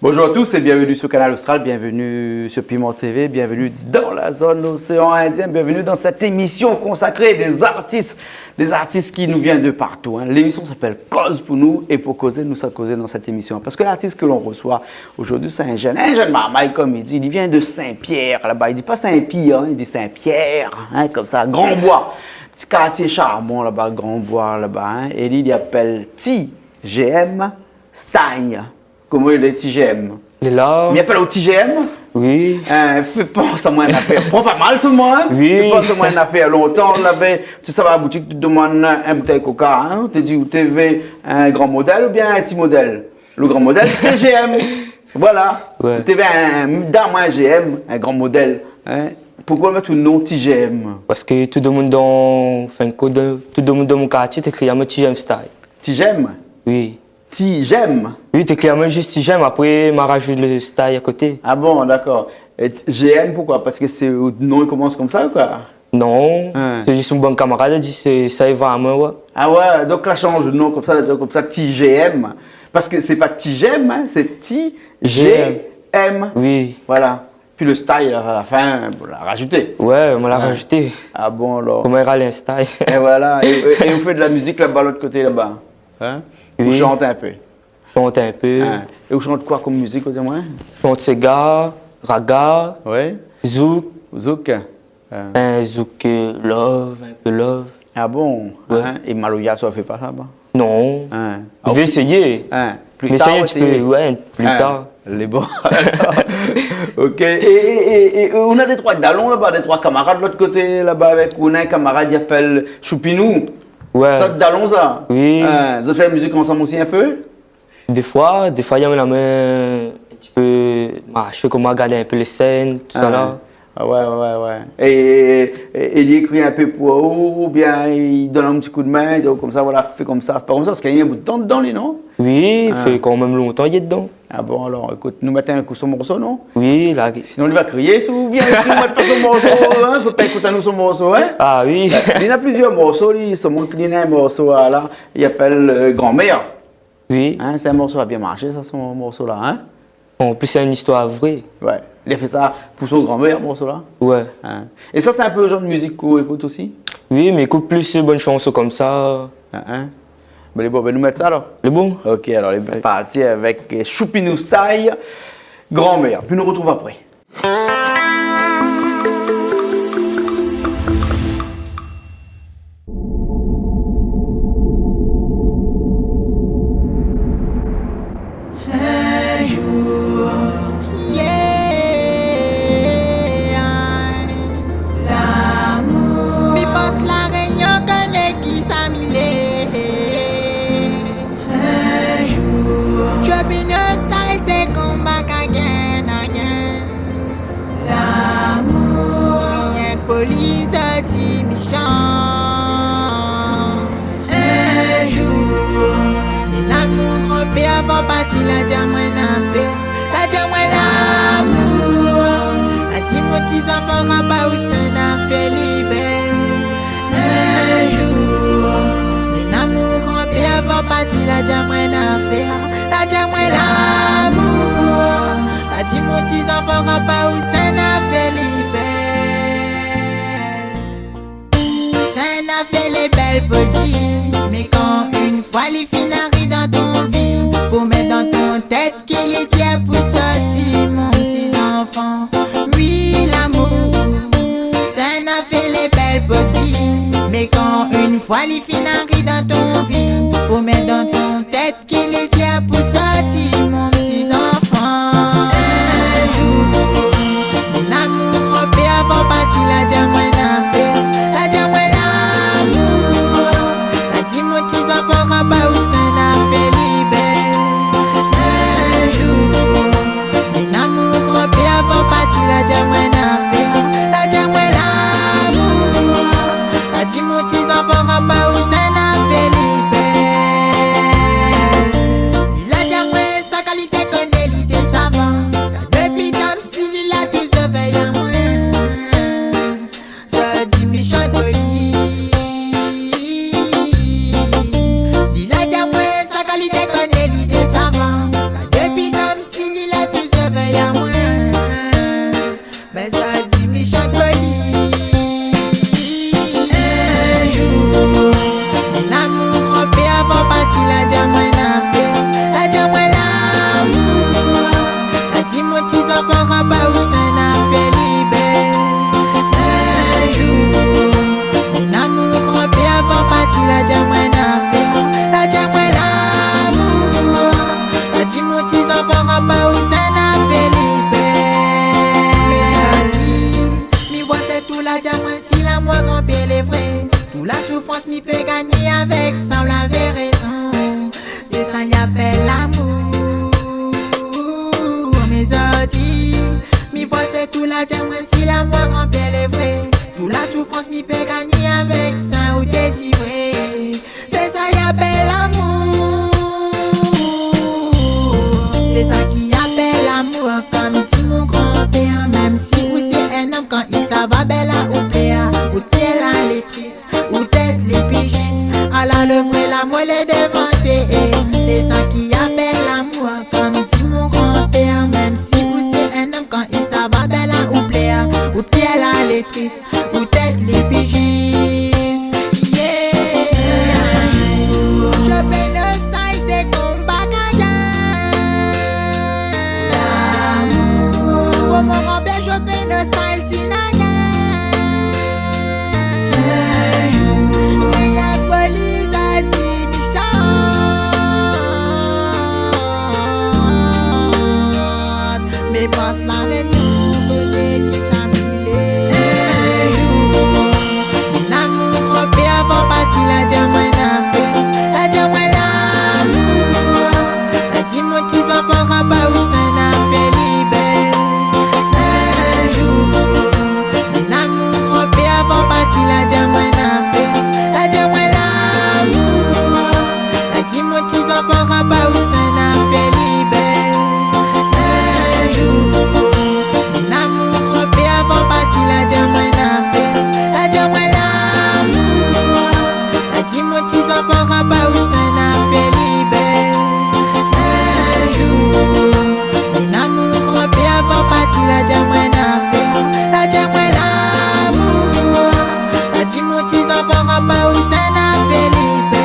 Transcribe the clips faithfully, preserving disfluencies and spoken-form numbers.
Bonjour à tous et bienvenue sur Kanal Austral, bienvenue sur Piment T V, bienvenue dans la zone océan Indien, bienvenue dans cette émission consacrée des artistes, des artistes qui nous viennent de partout, hein. L'émission s'appelle Koz pou nou, é pou kozé, nou sa kozé dan sèt émisyon. Parske lartis ke nou resoi zordi, sé in jenn, in jenn marmay, konm i di, li vien de Sin-Pièr, laba. I di pa Sin-Pièr, hein, i di Sin-Pièr, hein, konmsa, Gran Boi. Ti kartié sharman laba, Gran Boi laba, hein. É li, li apèl T G M Style. Koman i lé, T G M ? Lé la. Mi apèl aou T G M ? Oui. Hein, fé pans amoin in nafèr. Pran pa mal solman, hein ? Oui. Fé pans amoin in nafèr. Lontan, ou lavé, ou té sava boutik, ou té domann in boutèy Coca, hein ? Ou té di, ou té vé in gran modèl oubien in ti modèl ? Lo gran modèl, sé T G M. Voilà. Ouais. Ou té vé in, done amoin in G M, in gran modèl, hein ? Poukoué mèt out non T G M ? Parske tout domoun dan, anfin, tout domoun dan mon kartié té kriy amoin T G M Style. T G M ? Oui. T G M. Oui, té kriy amoin zis T G M, apré ma razout lo style a koté. Ah bon, dakor. É t-, G M, poukoué ? Parske sé, out non i komans konmsa, koi ? Non, hein, sé zis mon bann kamarad la di, sé, sa i va amoin, ouais. Ah ouais, donk la shanz non konmsa, la di konmsa T G M. Parske sé pa T G M, hein, sé T G M. G M. Oui. Voilà. Pi lo style, a la fin, bon, la razouté. Ouais, moin la razouté. Ah bon, alor. Koman i ral in style. É voilà. É, é, é ou fé de la mizik laba, lot koté laba ? Hein ? Oui. Ou shant in pé ? Shant in pé. Hein. É ou shant koi konm mizik, ou di amoin ? Shant séga, raga, ouais, zouk. Zouk. Hein. In zouk, euh, love, in pé love. Ah bon ? Ouais. Hein ? É maloya, sa i fé pa sa, ba ? Non. Hein. Mi vé éséyé. Hein. Pli tar, mi vé éséyé in ti pé, ouais, pli tar. Hein. Lé bon. OK. É, é, é, é, ou na dé troi dalon laba, dé troi kamarad lot koté laba avèk ou ? Na in kamarad i apèl Choupinou. Ouais. Sa out dalon, sa ? Oui. Hein, zot i fé la mizik ansanm osi in pé ? Défoi, défoi, i amenn amoin in ti pé marshé, koman, gard in pé lé sèn, tousala. Ah ouais, ouais, ouais. É, é, é, é li ékri in pé pou ou, oubien li donn in ti koudmin, li di konmsa, voilà, fé konmsa, fé pa konmsa, parske li na in bout tan dedan, li, non ? Oui, i fé kanmèm lontan li lé dedan. Ah bon, alor, ékout, nou mèt in kou son morso, non ? Oui, la. Sinon, li va kriyé, si ou vien isi, ou mèt pa son morso, hein, fo pa ékout anou son morso, hein ? Ah oui. Li na plizièr morso, li, solman li na in morso, la, li apèl, euh, Granmèr. Oui. Hein, sé in morso la bien marshé, sa, son morso la, hein ? An plis, sé in zistoir vré. Ouais. Li la fé sa pou son granmèr, morso la ? Ouais. Hein. É sa, sé in pé lo janr de mizik ou ékout osi ? Oui, mi ékout plis bann shanson konmsa. Hein, hein. Bin, lé bon, bin, nou mèt sa alor. Lé bon. OK, alor, lé parti avèk, euh, Choupinou Style, Granmèr. Pi nou artrouv apré. Lamour. Mi pans La Rényon, koné kisa mi lé. Choupinou Style, sé konba ka gingn, a gingn. Lamour, rienk pou li soti méshan. In zour, mi lamour granpèr avan parti la di amoin in nafèr. La di amoin lamour, la di mon ti zanfan, rapa ou sa in nafèr li bèl. In zour, mi lamour granpèr avan parti la di amoin in nafèr. La di amoin lamour, la di mon ti zanfan, rapa ou sa in nafèr li bèl. Sa in nafèr lé bèl pou di, mé kan in foi li fine ari dan ton vi, pou mèt dan ton tèt ki li tièr pou soti mon ti zanfan. Oui, lamour, sa in nafèr lé bèl pou di, mé kan in foi li fine ari dan ton vi, pou mèt dan ton tèt ki li tièr pou soti mon ti zanfan. In zour, mon lamour granpèr avan parti la di amoin in nafèr. La di amoin lamour, la di mon ti zanfan, rapa ou sa in nafèr li bèl. In zour, mon lamour granpèr avan parti la di amoin in nafèr. La di amoin lamour, la di mon ti zanfan, rapa ou sa in nafèr li bèl. La di La di amoin si lamour konpé lé vré, tout la soufrans mi pé gagné avèk sa, ou lavé rézon. Sé sa i apèl lamour. Mé zordi mi voi sé tou, la di amoin si lamour konpé lé vré, tout la soufrans mi pé gagné avèk sa, ou té di vré. Sé sa i apèl lamour. Sé sa ki apèl lamour, kom di mon granpèr. Mèm si ou sé in om, kan i sava bèl a ou plèr, ou pié la lé tris, ou tèt lé pi jis. Ala lo vré lamour lé dovan toi. Sé sa ki apèl lamour, kom di mon granpèr. Mèm si ou sé in om, kan i sava bèl a ou plèr, ou pié la lé tris, ou tèt lé pi jis. Yeah. Chopé no style, sé konba kaka. Koman mon pèr chopé no style, si na gèr. Rien polis a di mi shant. Mé pas La Rényon, koté ki sa mi lé. Mon amour konpé avan parti, la di amoin in afèr, la di amoin lamour. La di mon ti zanfan, rapa ou sa na fé li bèl. In zour, mon amour konpé avan parti, la di amoin in afèr, la di amoin lamour. La di mon ti zanfan, rapa ou sa na fé li bèl. In zour, mon amour konpé avan parti, la di amoin in afèr, la di amoin lamour. La di mon ti zanfan, rapa ou sa na fé li bèl. In zour, mon amour konpé avan parti, la di amoin in afèr, la di amoin lamour. La di mon ti zanfan, rapa ou sa na fé li bèl.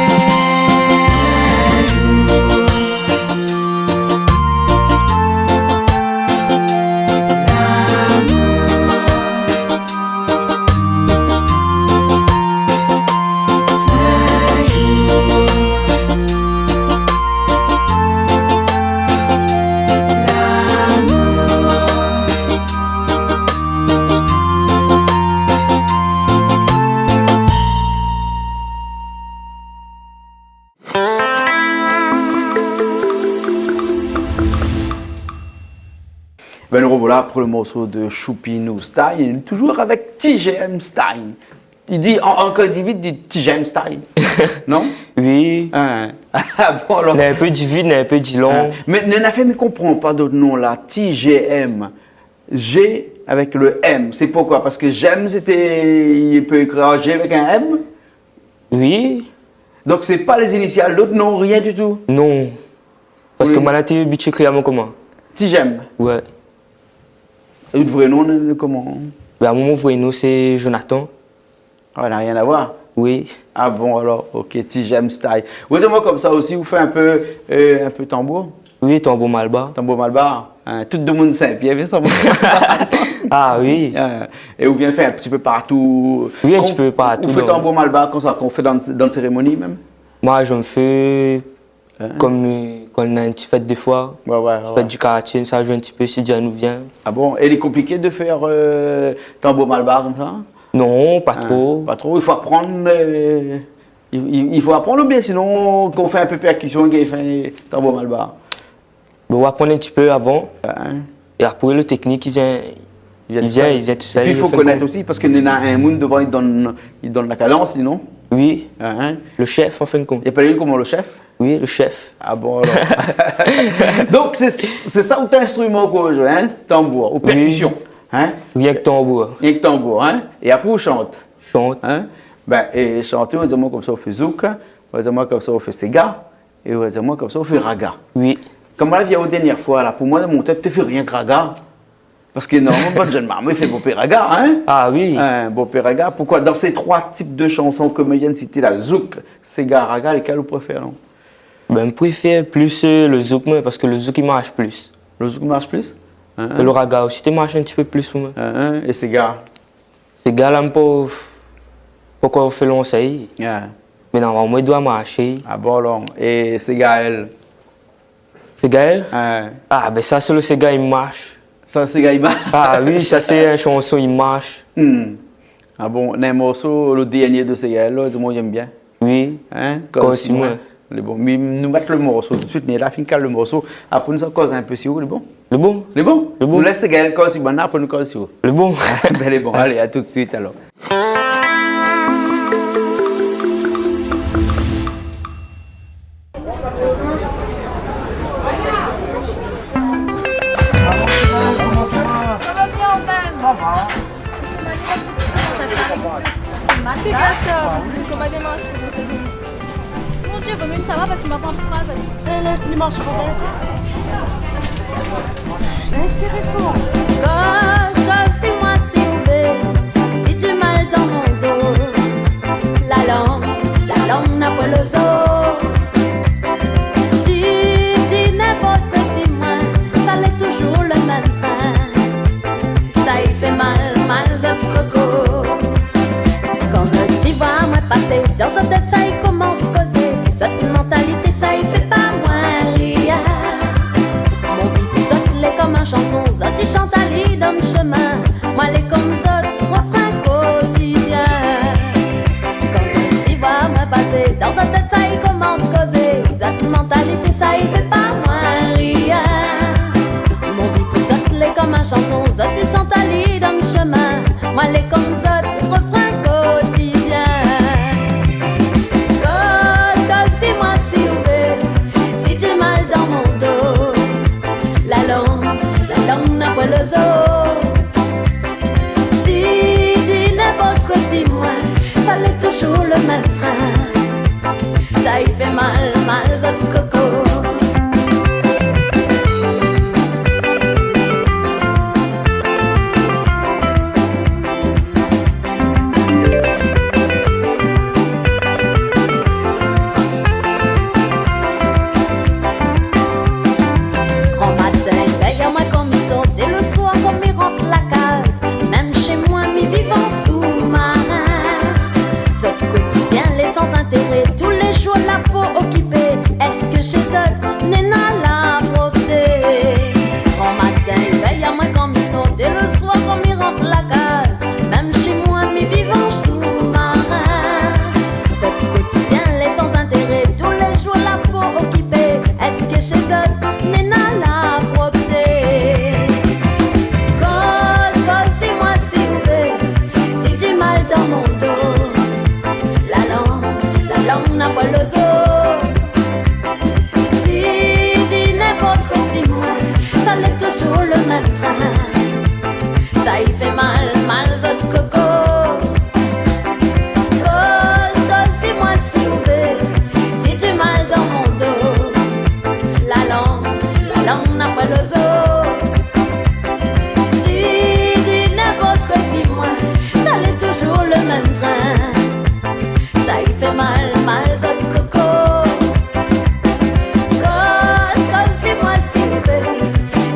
Ben, nous revoilà après le morceau de Choupinou Style, toujours avec T G M Style. I di, an, an, kan i di vit, i di T G M Style. Non ? Oui. Hein. Ah bon, alor. Néna in pé di vit, néna in pé di lon. Hein. Mé néna in afèr mi konpran pa dan out non la, T G M. G avec le M. C'est pourquoi ? Parce que j'aime, c'était, i pé ékrir G avec un M ? Oui. Donc, c'est pas les initiales, l'autre nom, rien du tout ? Non. Parce que... Oui. Moin la té abitié kriyé amoin koman ? T G M. Ouais. É out vré non, euh, koman ? Ben, mon vré non, sé Jonathan. Ah, na rien à voir. Oui. Ah bon, alors, ok, T G M Style. Ou di amoin konmsa osi, ou fé in pé, euh, in pé tanbour ? Oui, tanbour malbar. Tanbour malbar, hein, tout demoun Sin-Pièr i fé tanbour malbar. Ah oui. Hein, é ou vien fé in ti pé partou. Oui, in ti pé partou. Ou fé tanbour malbar konmsa, kan ou fé dan, dan sérémoni mèm ? Moin, mi fé, hein, kom, euh, kan néna in ti fèt défoi. Ouais, ouais, ouais. Fèt di kartié, sa i zoué in ti pé, si Diane i vien. Ah bon ? É lé konpliké de fé, euh, tanbour malbar konmsa ? Non, pa tro. Hein, pa tro. I fo aprann, euh, i, i, i fo aprann oubien sinon, kan ou fé in pé pèrkision, ou fé tanbour malbar ? Bon, ou aprann in ti pé avan. Hein. É apré, lo téknik, i vien, i vien tousèl. I vien tousèl, i vien tousèl. Épi, i fo konèt osi, parske néna in moun devan, i donn, i donn la kadans, sinon. Oui. Hein. Lo shèf, an fin de kont. I apèl ali koman, lo shèf ? Oui, lo shèf. Ah bon, alor. Donk, sé, sé sa out instriman k'ou zoué, hein ? Tanbour, ou pèrkision, hein ? Oui. Rienk tanbour. Rienk tanbour, hein ? É apré, ou shant. Shant. Hein ? Ben, é shanté, ou di amoin konmsa ou fé zouk, ou di amoin konmsa ou fé séga, é ou di amoin konmsa ou fé raga. Oui. Kan moin la vi aou dèrnié foi la, pou moin, dan mon tèt, té fé rienk raga. Parske normalman, bann jenn marmay i fé bonpé raga, hein ? Ah oui. Hein, bonpé raga. Poukosa, dan sé troi tip de shanson ke mi vien de sité la, zouk, séga, raga, lékèl ou préfèr, non ? Ben, mi préfèr plis, euh, lo zouk, moin, parske lo zouk i marsh plis. Lo zouk i marsh plis ? Hein, hein. É lo raga osi té marsh in ti pé plis pou moin. Hein, hein. É séga ? Séga la, mi pé, pankor fé lon sèy. Ah. Mé normalman, i doi marshé. Ah bon, alor. É séga, èl ? Séga, èl ? Ouais. Ah, ben sa, sé lo séga i marsh. Sa, séga i marsh. Ah oui, sa, sé in shanson i marsh. Hmm. Ah bon, néna in morso, lo dernié de Ségaël la, di amoin, mi yèm bien. Oui. Hein? Koz si moin. Lé bon. Mi, nou mèt lo morso tout suit, néna la fin kal lo morso. Apré, nou sa koz in pé si ou, lé bon? Lé bon. Lé bon? Lé bon. Nou lès Ségaël koz si banna, apré nou koz si ou. Lé bon. Bin, lé bon. Alé, a tout suit alor. Sa va bien, Ben? Sa va. Gard sa, koman i marsh. Mon Dieu, vo mié sa va parske ma pa anvi fraz. Sé le, li marsh pa bien, sa. Intérésan. Koz, koz si moin si ou vé, di di mal dan mon do. La lang, la lang na poin lo zo. Di, di ninport koi si moin, sa lé toujour le mèm trin. Sa i fé mal, mal zot koko. Kan zot i voi amoin pasé, dan zot tèt sa i komans kozé. Zot mantalité sa i fé pa moin rien. Mon vi pou zot lé kom in shanson, zot i shant ali dan shemin. Moin lé kom zot, refrin kotidien. Kan zot i voi amoin pasé, dan zot tèt sa i komans kozé. Zot mantalité sa i fé pa moin rien. Mon vi pou zot lé kom in shanson, zot i shant ali dan shemin. Moin lé kom zot, refrin kotidien. Koz, koz si moin si ou vé, si di mal dan mon do. La lang, la lang na poin lo zo. Di, di ninport koi si moin, sa lé toujour le mèm trin. Sa i fé mal, mal zot koko. Gran matin i vèy amoin kan mi sort, é le soir kan mi rant la kaz. Mèm shé moin mi viv an sou-marin. Zot kotidien lé san intéré, tou lé jour la po okipé. Èske shé zot néna la propté? Gran matin i vèy amoin kan mi sort, é le soir kan mi rant la kaz. Mèm shé moin mi viv an sou-marin. Zot kotidien lé san intéré, tou lé jour la po okipé. Èske shé zot néna la propté? Koz, koz si moin si ou vé, si di mal dan mon do. La lang, la lang na poin lo zo. Di, di ninport koi si moin, sa lé toujour le mèm trin. Sa i fé mal, mal zot koko. Koz, koz si moin si ou vé, si di mal dan mon do. La lang, la lang na poin lo zo. Di, di ninport koi si moin, sa lé toujour le mèm trin. Sa i fé mal, mal zot koko. Koz, koz si moin si ou vé,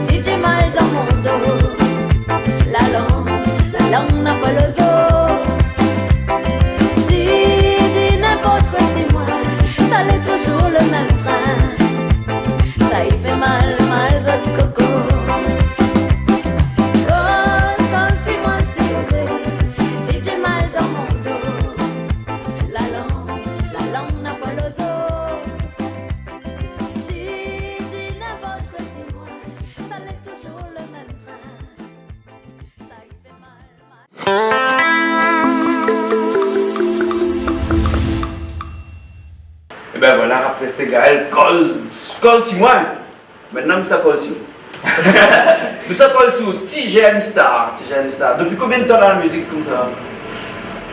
si di mal dan mon do. La lang, la lang na poin lo zo. Di, di ninport koi si moin, sa lé toujour le mèm trin. Sa i fé mal, mal zot koko. Koz, koz si moin si ou vé, si di mal dan mon do. La lang, la lang na poin lo zo. Di, di ninport koi si moin, sa lé toujour le mèm trin. Sa i fé mal, mal. Ében voilà, apré Ségaël, koz, koz si moin. Mintnan mi sa koz si ou. Mi sa koz si ou, T J M Star, T J M Star. Dopi konbien d'tan dan la mizik konmsa?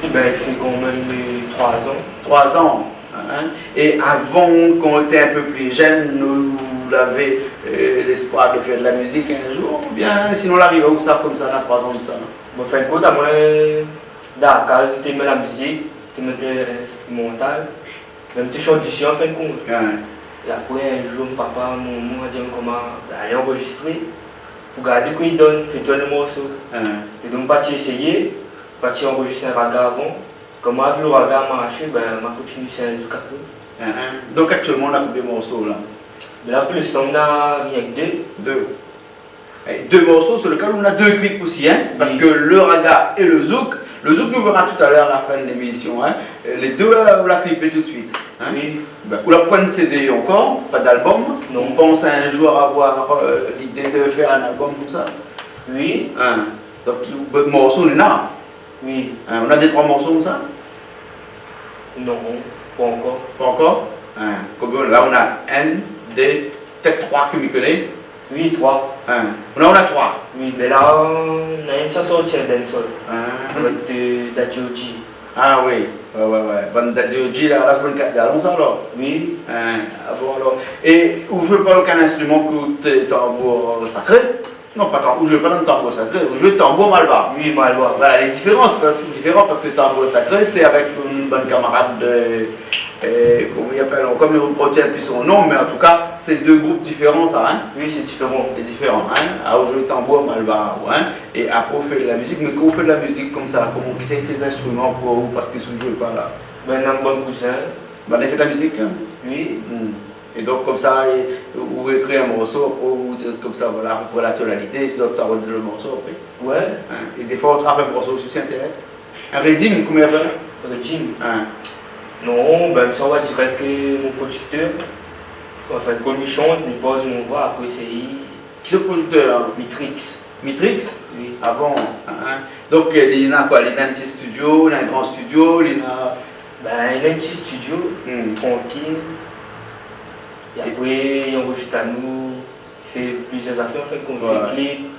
Ében, i fé kanmèm, euh, troi zan. Troi zan, hein. É avan, kan ou té in pé pli jenn, ou lavé, euh, léspoir de fèr de la mizik in zour, oubien sinon la ariv aou sa konmsa, na troi zan de sa? Bon, fin d'kont, amoin, dan la kaz, nou té mèt la mizik, té mèt, euh, instrimantal. Mèm ti shant isi, an fin d'kont. Ouais. É apré, in zour, mon papa, mon momon la di amoin koman, alé anrozistré, pou gard kosa i donn, fé tourn lo morso. Ouais. É donk, mon parti éséyé, parti anrozistré in raga avan. Koman la vi lo raga la marshé, bin, ma kontinié si in zouk apré. Ouais, ouais. Donk, aktièlman, ou na konbien morso, la? Bin la, pou linstan, nou na rienk dé. Dé. É dé morso sur lesquels ou na dé clip osi, hein, parske lo raga é lo zouk, Le zouk nou vèra talèr a la fin de lémisyon, in. Euh, lé dé, euh, ou la klipé tout suit, in. Oui. Bin, ou la poin CD ankor, pa d'album. Non. Ou pans in zour avoir, euh, lidé de fèr in album konmsa ? Oui. In. Donk, bann morso, néna. Oui. In, ou na dé troi morso konmsa ? Non, pa ankor. Pa ankor ? In. Konbien la, ou na inn, dé, pétèt troi ke mi koné. Oui, troi. In. Ou na, ou na troi. Oui, bin la, na inn sa sorti, in dancehall. In. Avèk, euh, Daddy O G. Ah oui, ouais, ouais, ouais. Bann Daddy O G la, la sé bann kat galon sa, alor ? Oui. In. Ah bon, alor. É ou zoué pa okin instriman ke té, tanbour sakré ? Non, pa tan-, ou zoué pa dann tanbour sakré, ou zoué tanbour malbar. Oui, malbar. Voilà, lé diféran, sé pa, sé diféran parske tanbour sakré, sé avèk in bann kamarad de, euh, koman i apèl ankor, mi rotien pi son non, mé an tou ka, sé dé group diféran, sa, in ? Oui, sé diféran. Sé diféran, in ? Ah, ou zoué tanbour malbar, in ? É apré, ou fé de la mizik, mé kan ou fé de la mizik konmsa, koman, kisa i fé lé zinstriman pou ou, parske si ou zoué pa la ? Bin, in bann kouzin. Bin, i fé de la mizik, in ? Oui. Hmm. É donk, konmsa, é, ou ékri in morso, apré, ou di konmsa, voilà, apépré la tonalité, si zot sa rod le morso, apré. Ouais. In. É défoi, ou trap in morso osi si internet. In riddim, koman i apèl ? Riddim. In. Non, bin, sa va dirèk, euh, mon prodiktèr. Anfin, kan mi shant, mi poz mon voi, apré sé li. Kisa le prodiktèr, in ? Mitrix. Mitrix ? Oui. Ah bon ? In, in. Donk, euh, li na koi ? Li na in ti studio, li na in gran studio, li na Bin, li na in ti studio, Hmm. trankil. É apré, li anrozis anou, li fé plizièr zafèr, anfin, kan li fé klip.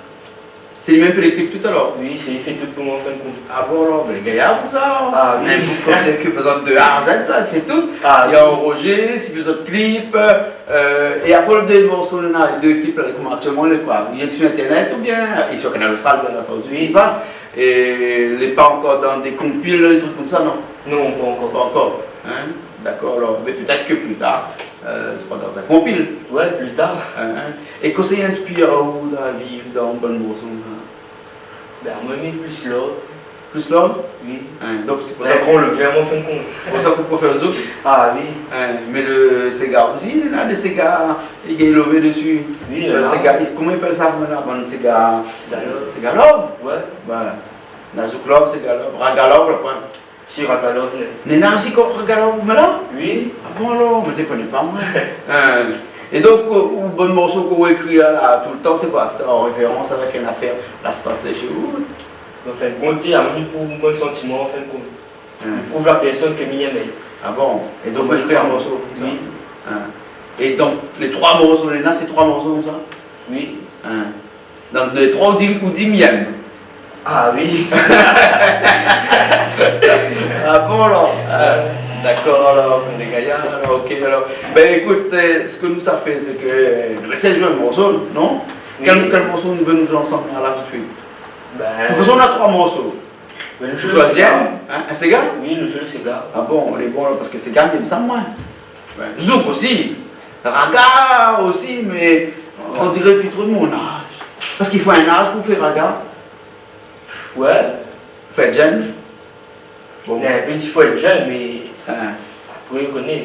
Sé li mèm i fé lé klip tout, alor ? Oui, sé li i fé tout pou moin, anfin, kan. Ah bon, alor, bin, lé gayar konmsa, in ? Ah oui. In boug konmsa ke bezoin de A à Z, la, i fé tout. Ah oui. Li anrozis, i fé zot klip, euh, é apré, lé dé morso, néna, lé dé klip la, koman aktièlman, lé koi ? Lé su internet oubien, é su Kanal Austral, bien antandu, Oui. i pas. É lé pa ankor dann dé konpil, dé truk konmsa, non ? Non, pa ankor. Pa ankor, in ? Dakor, alor. Mé pétèt ke pli tar, euh, sé pa dann in konpil. Ouais, pli tar. In, in. É kosa i inspir aou dann la vi, dann bann morso, in ? Bin, moin, mi plis love. Plis love ? Oui. In, donk sé pou sa Bin, kan ou lé vréman, anfin, kan. Sé pou sa ou préfèr zouk ? Ah oui. In, mé le séga osi, néna dé séga, i gingn lové dési. Oui, Le néna. séga, i, koman i apèl sa, koman la, bann séga Séga love. Séga love ? Ouais. Voilà. Na zouk love, séga love, raga love, le poin. Si, raga love, né. Néna osi ankor raga love, mé la ? Oui. Ah bon, alor, mi té koné pa, moin. In. É donk, euh, ou bann morso ke ou ékri la, la, toultan, sé koi ? Sé an référans avèk in afèr la, sé pasé shé ou ? Anfin, kan té, amoin, pou mon santiman, anfin, kan. In. Pou la pèrsone ke mi èm. Ah bon ? É donk, ou Oui, ékri in morso konmsa ? Oui. In. É donk, lé troi morso néna, sé troi morso konmsa ? Oui. In. Donk, dé, troi, ou di, ou di mi èm. Ah oui. Ah bon, alor ? Ah, dakor, alor, bin, lé gayar, alor, OK, alor. Bin, ékout, euh, sak nou sa fé, sé ke, euh, nou éséy zoué in morso, non ? Oui. Kèl, kèl morso nou vé nou zoué ansanm la, la, tout suit ? Bin, Pou fé sa, nou na troi morso. Bin, nou Ou zoué shoizi séga. In ? In séga ? Oui, nou zoué séga. Ah bon, lé bon, alor, parske séga, mi èm sa, moin. Bin, zouk osi, raga osi, mé on diré pi tro de mon az. Parske i fo in az pou fé raga. Ouais. Fo èt jenn. Bon. Néna in pé di fo èt jenn, mé In. apré, ou koné.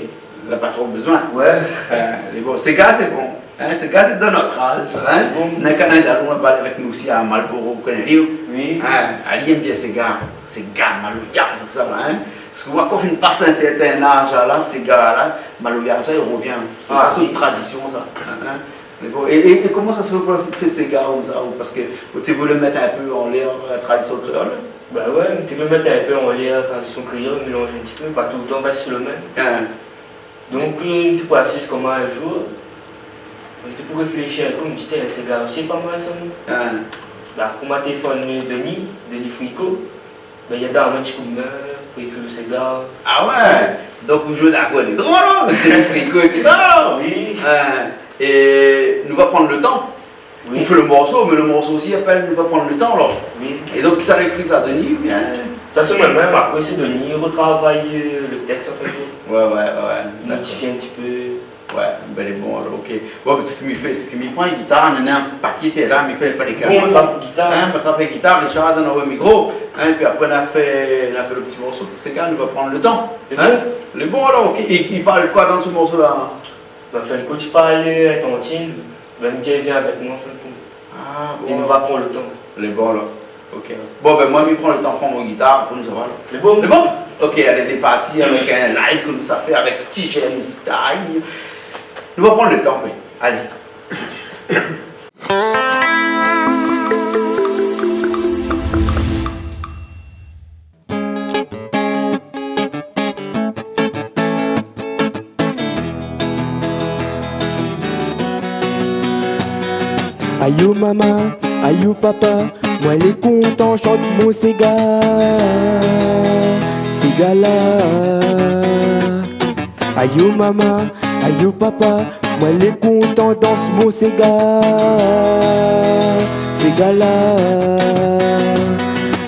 La pa tro bezoin. Ouais. In, mé bon, séga, sé bon. In, séga, sé dann nout az, in. Bon. Néna in dalon la, avèk nou osi, a Malboro, ou koné ali, ou ? Oui. In, ali i èm bien séga. Séga, maloya, tousa la, in. Parske ou voi, kan ou fine pas in sèrtin az la, séga la, maloya, sa, i rovien. Parske Ah, sa, sé oui. in tradisyon, sa. In, in. Mé bon, é, é, é koman sa sé fé pou fé séga konmsa, ou, parske ou té voulé mèt in pé anlèr, euh, tradisyon kréol ? Bin ouais, mi té vé mèt in pé anlèr tradisyon kréol, mélanz in ti pé, pa toultan rès su le mèm. In. Donk, euh, mi té pou asiz konm in zour, mi té pou réfléshi in kou, mi di, té, séga osi lé pa mal, sa, non ? In. Bin, pou ma téléfone Denis, Denis Fricot, bin, li la donn amoin in ti kou d'min pou ékri le séga. Ah ouais ? Donk, ou zoué dan la kour dé gran, la, avèk Denis Fricot é tousa, la. Oui. In. É nou va prann le tan. Oui. Ou fé le morso, mé le morso osi i apèl Nou va prann le tan, alor. Oui. É donk, kisa la ékri sa, Denis, oubien ? Sa, sé moin mèm. Apré, sé Denis i rotravay, euh, le tèks, an fèt. Ouais, ouais, ouais, ouais. Dakor. Modifié in ti pé. Ouais, bin, lé bon, alor, OK. Bon, mé sak mi fé, sé ke mi pran in gitar, néna in paké té la, mi koné pa lékèl. Bon, Mé trap, gitar. In, mé trap in gitar, Richard, dann in mikro, in, épi apré, nou la fé, nou la fé le ti morso, sé gars, Nou va prann le tan. Lé bon. In ? Lé bon, alor, OK. É i parl koi dann se morso-la ? Bin, an fin de kont, i parl, euh, in tantine, bin, mi di, vien avèk moin, an fin de kont. Ah, É bon. Nou va prann le tan. Lé bon, alor. Ok. Bon, ben, moin, mi pran le tan, pran mon gitar, pou nou sava, la. Lé bon ? Lé bon ? Ok, alé, lé parti avèk in live ke nou sa fé avèk T J M Style. Nou va pran le tan, oui. Alé, tout de suite. Ayo mama, ayo papa, moin lé kontan shant mon séga, séga la. Ayo mama, ayo papa, moin lé kontan dans mon séga, séga la.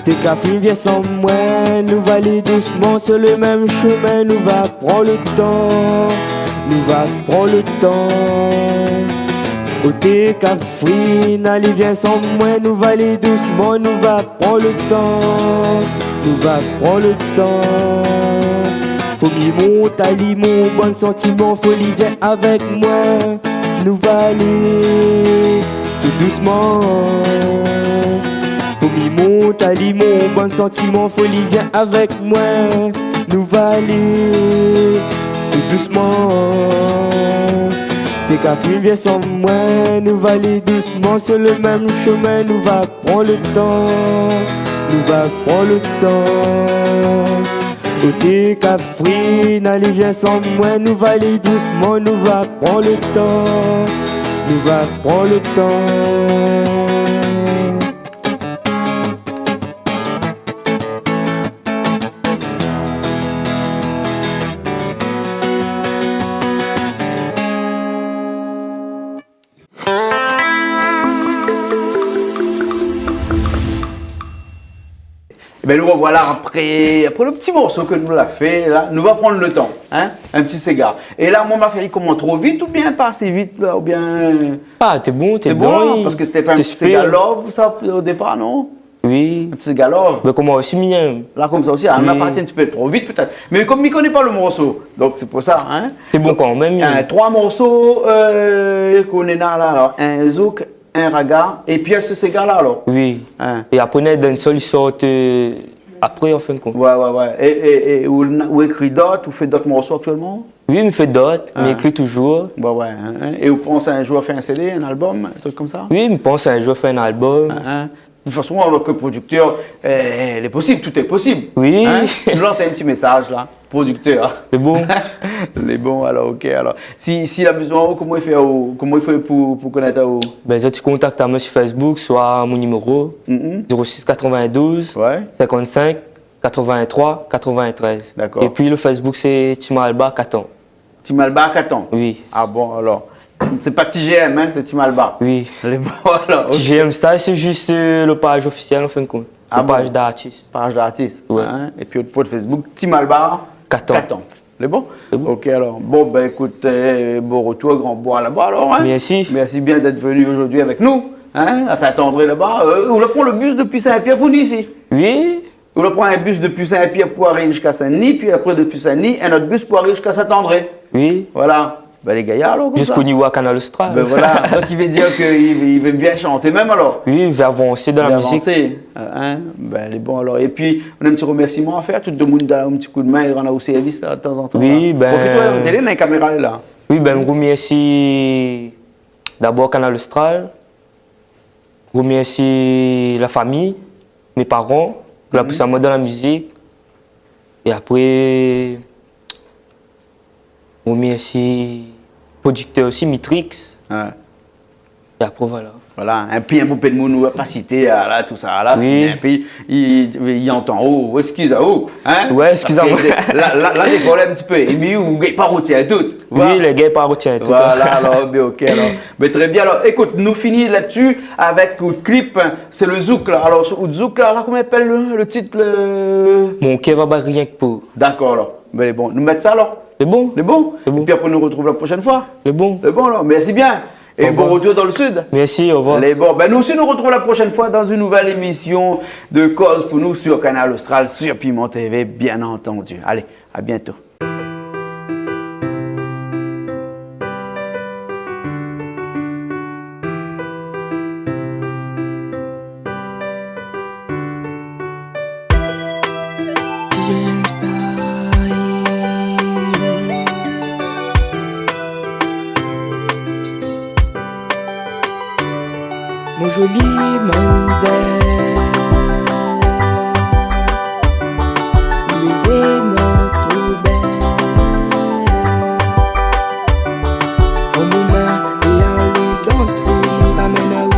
Té ka fine vien san moin, nou va alé dousman sur le mèm shomin, nou va pran le tan, nou va pran le tan. Oté Kafrine, alé vien san moin, nou va alé dousman, nou va pran le tan, nou va pran le tan. Fo mi mont ali mon bann santiman, fo li vien avèk moin, nou va alé tout dousman. Fo mi mont ali mon bann santiman, fo li vien avèk moin, nou va alé tout dousman. Té ka fine vien san moin, nou va alé dousman sur le mèm shomin, nou va pran le tan, nou va pran le tan. Oté Kafrine, alé vien san moin, nou va alé dousman, nou va pran le tan, nou va pran le tan. Ében, nou rovoila apré, apré le ti morso ke nou la fé la, nou va pran le tan, in, in ti séga. É la, moin, ma fé ali koman, tro vit oubien pa asé vit la, oubien... Ah, té bon, té bon, in, parske sété pa in ti séga love sa, o dépar, non ? Oui. In ti séga love. Mé koman osi, mi yèm. La, konmsa osi, ah, nou la parti in ti pé tro vit, pétèt. Mé kom mi koné pa le morso, donk sé pou sa, in. Sé bon kan mèm, oui. Donk, euh, troi morso, euh, ke nou néna la, alor, in zouk, in raga, épi se séga la, alor. Oui. In. É apré, néna dancehall, i sort, euh, apré, an fin de kont. Ouais, ouais, ouais. É, é, é ou, ou ékri dot, ou fé dot morso aktièlman ? Oui, mi fé dot, mi ékri toujour. Ouais, ouais, in, in. É ou pans in zour fé in C D, in album, in truk konmsa ? Oui, mi pans in zour fé in album. In, in. De tout fason, avèk le prodiktèr, eh, lé posib, tout lé posib. Oui. In ? Nou lans in ti mésaz la, prodiktèr. Lé bon. Lé bon, alor, ok, alor. Si, si la bezoin, koman i fé, koman i fé pou, pou konèt aou ? Ben, zot i kontakt amoin sur Facebook, soi mon niméro, zéro six quatre-vingt-douze, ouais, cinquante-cinq, quatre-vingt-trois, quatre-vingt-treize. Dakor. Épi le Facebook, sé Timalba Katan. Timalba Katan. Oui. Ah bon, alor. Sé pa T G M, in, sé Timalba. Oui. Lé bon, alor, ok. T G M Style, sé zis, euh, le paz ofisièl, an fin de kont. Ah bon ? Le paz d'artis. Paz d'artis, ouais, in. Épi out, out Facebook, Timalba Katan. Katan. Lé bon ? Lé bon. Ok, alor. Bon, ben, ékout, euh, bon retour Grand Bois laba, alor, in. Mèrsi. Mèrsi bien d'èt vni zordi avèk nou, in, à Saint-André laba. Euh, ou la pran le bis dopi Saint-Pierre pou ni isi ? Oui. Ou la pran in bis dopi Saint-Pierre pou ariv ziska Saint-Denis, pi apré dopi Saint-Denis, in ot bis pou ariv ziska Saint-André. Oui. Voilà. Ben, lé gayar, alor, konmsa. Zis pou ni oir Kanal Austral. Ben voilà. Donk, i vé dir ke i, i vé bien shanté mèm, alor. Oui, i vé avansé dan la mizik. I vé avansé, in. Ben, lé bon, alor. Épi, nou néna in ti romèrsiman a fèr, tout demoun i donn aou in ti koudmin, i rann aou sèrvis, la, tazantan, la. Oui, ben... Profit, ouais, télé, néna in kaméra, lé la. Oui, ben, mi romèrsi dabor Kanal Austral. Romèrsi la fami, mé paran, la pous amoin dan la mizik. É apré, romèrsi prodiktèr osi, Mitrix. Ouais. É apré, voilà. Voilà, épi in bonpé d'moun ou la pa sité, ah, la, tousa, la, oui, si, épi i, i antann, oh, eskiz aou, in ? Ouais, eskiz amoin. Parske la, la, la, défoi, la, in ti pé, é mi, ou gingn pa rotien tout. Oui, lé gars i pa rotien tout, in. Voilà, alor, ben, ok, alor. Ben, trè bien, alor, ékout, nou fini la-dsi avèk out klip, in, sé le zouk, la. Alor, out zouk, la, la, koman i apèl le, le tit, le... Mon kèr va bat rienk pou. Dakor, alor. Ben, lé bon. Nou mèt sa, alor ? Lé bon. Lé bon ? Lé bon. Épi apré, nou rotrouv la proshèn foi. Lé bon. Lé bon, alor. Mèrsi bien. É bon retour dan le sud. Mèrsi, orevoir. Lé bon. Ben, nou osi, nou rotrouv la proshèn foi dan in nouvèl émisyon de Koz pou nou sur Kanal Austral, sur Piment T V, bien entendu. Alé, à bientôt. Zoli manzèr, ou lé vréman tro bèl. Anmèn amoin é alon dansé, mi ramèn aou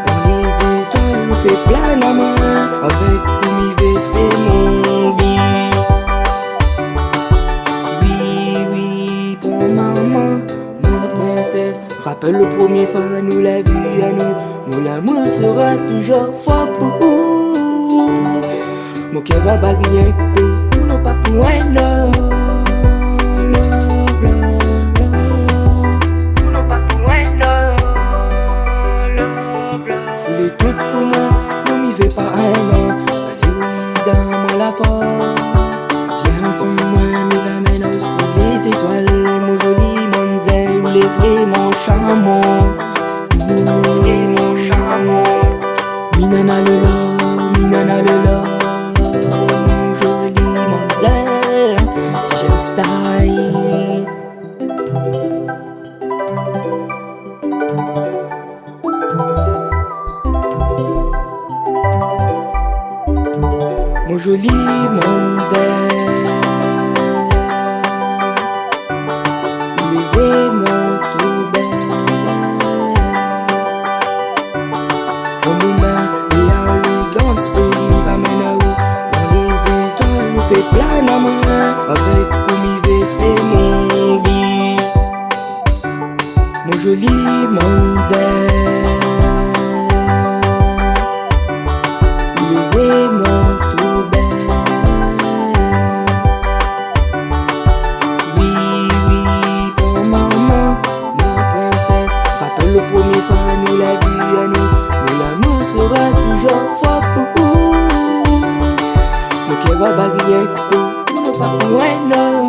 dan lé zétoil, ou fé plane amoin avèk ou, mi vé fé mon vi. Oui, oui, pran momon, mon prinsès. Rapèl lo promié foi nou la vi anou, mon lamour sera toujour for pou ou. Mon kèr va bat rienk pou ou, non pa pou in ot. Love, love, love. Ou non pa pou in ot. Love, love. Ou lé tout pou moin, non, mi vé pa in ot. Asir dan mon lafor. Vien ansanm moin, mi ramèn aou sou lé zétoil, mon zoli manzèr, ou lé vréman sharman. Ou lé vréman sharman. Mi nana le love, mi nana le love, mon zoli manzèr, j'aime style. Mon zoli manzèr, ou lé vréman tro bèl. Anmèn amoin é alon dansé, mi ramèn aou dan lé zétoil, ou fé plane amoin avèk ou, mi vé fé mon vi. Mon zoli manzèr, ou lé vréman tro bèl. Oui, oui, pran momon, mon prinsès. Rapèl lo promié foi nou la vi anou, mon lamour sera toujour for pou ou. Mon kèr va bat rienk pou ou, non pa pou in ot.